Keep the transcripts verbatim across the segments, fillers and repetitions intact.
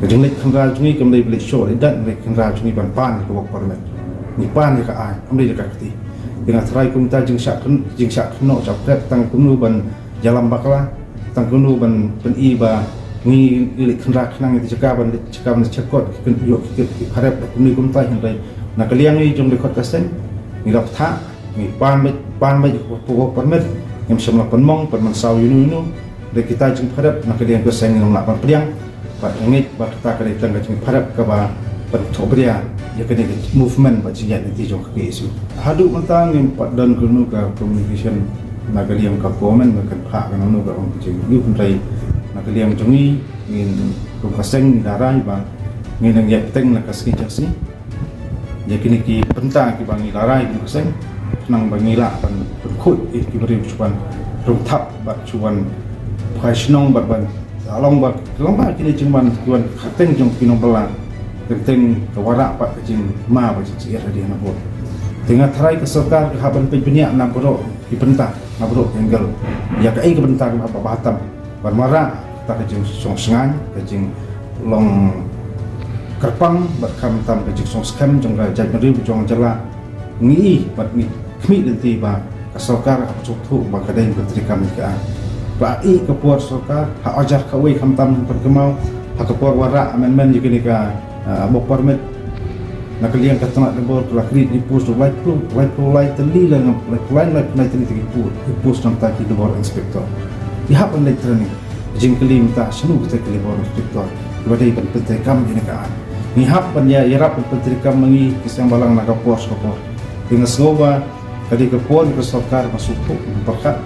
Ka jingleit khynra jong ngi kam dei ba leit shoh leit dat, leit khynra jong ngi ban pan ïa ka work permit. Ngi pan ïa ka aiñ, kam dei da ka kti. Te nga tharai kumta jingshah khyn, jingshah kynnoh shah pret tang kumno ban ïalam bakla, tang kumno ban pyni ba ngi leit khynra khnang ïa ka jaka ban leit jaka ban leit shakot ki kynjoh ki, ki pharep da kumne kumta, hynrei na ka liang ngi jong dkhot ka seng ngi la bthah, ngi pan beit, pan beit ka work permit, ngim shym la pynmong pynmynsaw ïano ïano. Da kita jingpharep na ka liang ka seng ngim lah ban pdiang. Bad nga ngeit ba kata ka dei tang ka jingpharep kaba pynthohbria ïa kane ka movement bad jingïaid lynti jong ka K S U. Haduh mynta ngim pat don kano ka communication na ka liang ka government ba kan phah kano kano ka ong ka jingïoh, hynrei na ka liang jong ngi, ngin kum ka seng ngi la rai ba ngin nang ïaid bteng na ka sngi ka sngi ïa kine ki bynta kiba ngi la rai kum ka seng, khnang ba ngi lah ban pynkhuid ïa ki briew shu wan rung thap bad shu wan phai shnong bad ban long ba, long ba kine jingwan ki wan kyrteng jong ki nongbylla, kyrteng ka wanrah pat ka jingma bad jingsyier hadien nabud. Te nga tharai ka sorkar ka hap ban peit bniah na baroh ki bynta, na baroh ki angle ïa kaei ka bynta kaba, ba tam ban wanrah kata ka jingsngewsynei, ka jinglong kyrpang bad khamtam ka jingsngewskhem jong ka jaitbynriew jong ka jylla. Ngi i bad ngi khmih lynti ba ka sorkar ka sngewthuh ba ka dei ban pyntreikam ïa ka aiñ. Ba i ka por sorkar ha hajar kawei khamtam ban kynmaw ha ka por wanrah amendment ïa kane ka, ah, work permit. Na ka liang ka tnat labor ka la create ïa ki post laiphew, laiphew lai tylli, la laiphew lai, laiphew lai tylli ki post, ki post na bynta ki labor inspector. Ki hap ban leit training. Jingkylli mynta, shano kita ki labor inspector kiba dei ban pyntreikam ïa kane ka aiñ? Ngi hap ban ïa, ïarap ban pyntreikam ma ngi ki seng balang na ka por sha ka por. Te nga sngew ba ka dei ka por ïa ka sorkar ban sngewthuh, ban pyrkhat.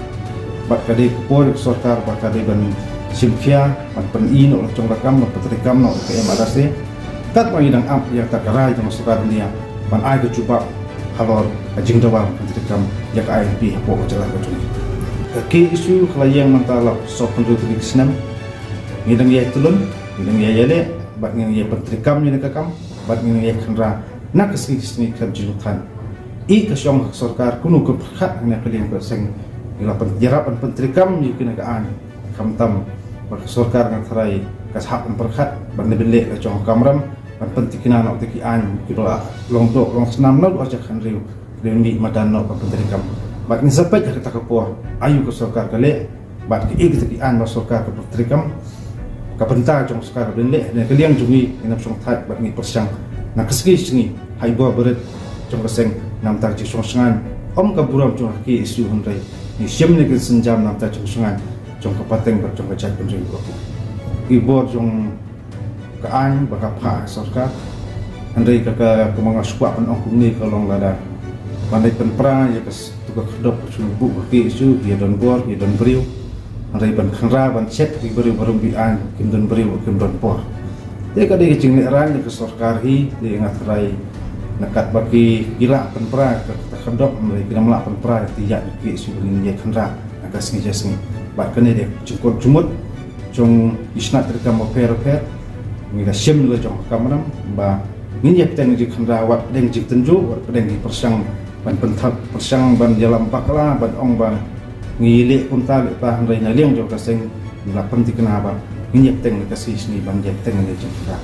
Bad ka dei ka por ïa ka sorkar ba ka dei ban shim khia, ban pyni noh la jong ka kam, ban pyntreikam noh ka M R S A. Katba ngi dang ap ïa kata ka rai jong ka sorkar India ban ai ka jubab halor ka jingdawa ban pyntreikam ïa ka I L P hapoh ka jylla ka jong ngi. Ka K S U ka la ïeng mynta la sawphew hynriew tylli ki snem. Ngi dang ïai tylli, ngi dang ïai ïaleh, bad ngi dang ïai pyntreikam ïa kane ka kam, bad ngi dang ïai khynra na ka sngi ka sngi khlem jingthan. I ka shong ha ka sorkar, kumno ka pyrkhat ha kane ka liang ka seng, ngi la pyn, ïarap ban pyntreikam ïa kane ka aiñ. Khamtam ba ka sorkar nga tharai ka hap ban pyrkhat ban leh bynriew la jong ka kamram ban pynthikna noh ïa ki aiñ kiba la long doh long snam na u arja khan riew, ki dei ban mih madan noh ban pyntreikam. Bad ngin sa peit ha kata ka por aïu ka sorkar ka leh bad kiei kita ki aiñ ba sorkar ka pyntreikam. Ka bynta jong sorkar ka dei ban leh, na ka liang jong ngi ngin ym shong thait bad ngi pyrshang na ka sngi sngi ha i bor barit jong ka seng na bynta ka jingsngewsynei. Ym ka burom jong ka K S U hynrei ngi shim ïa ka synjam na bynta ka jingsngewsynei jong ka pateng bad jong ka jaitbynriew. I bor jong ka aiñ ba ka phah sorkar. Hynrei ka, ka, kumba nga shu kwah ban ong kumne ka long lada ban leit pynpra ïa ka s, tu ka khadop ka shu buh ka K S U, ki ïa don bor, ki ïa don briew. Hynrei ban khynra ban shet ki briew barim bi aiñ kim don briew kim don bor. Te ka dei ka jinglehrain ïa ka sorkar hi, te nga tharai na katba ki, ki lah pynpra ka, ka khadop, hynrei kim lah pynpra ïa ka K S U ban ïa khynra na ka sngi ja sngi. Bad kane dei jingkut jingmut jong ki shnat treikam bapher bapher. Ngi la shim la jong ka kamram ba ngin ïa pdiang jingkhynra wat pdiang jingtynjuh, wat pdiang jingpyrshang ban pynthap, pyrshang ban ïalam bakla, ban ong ba ngi leh kumta leh ta, hynrei na liang jong ka seng ngi la pynthikna ba ngin ïa pdiang ka sngi sngi ban ïa pdiang jingkhynra.